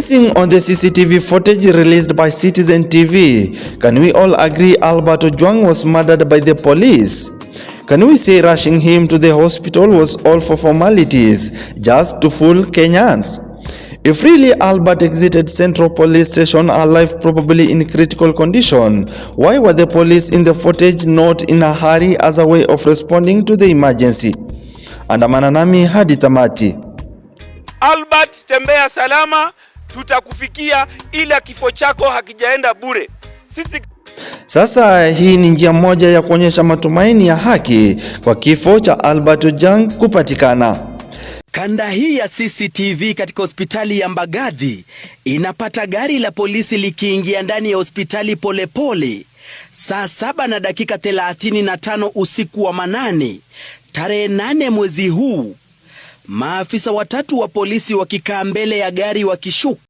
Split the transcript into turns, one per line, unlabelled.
Basing on the CCTV footage released by Citizen TV, can we all agree Albert Ojwang was murdered by the police? Can we say rushing him to the hospital was all for formalities, just to fool Kenyans? If really Albert exited Central Police Station alive, probably in critical condition, why were the police in the footage not in a hurry as a way of responding to the emergency? Andamana nami hadi tamati.
Albert, tembea salama, tutakufikia, ila kifo chako hakijaenda bure. Sisi
Sasa hii ni njia moja ya kuonyesha matumaini ya haki kwa kifo cha Albert Ojwang kupatikana.
Kanda hii ya CCTV katika hospitali ya Mbagathi inapata gari la polisi likiingia ndani ya hospitali polepole saa 7:35 usiku wa manane tarehe 8 mwezi huu, maafisa watatu wa polisi wakikaa mbele ya gari wakishuka.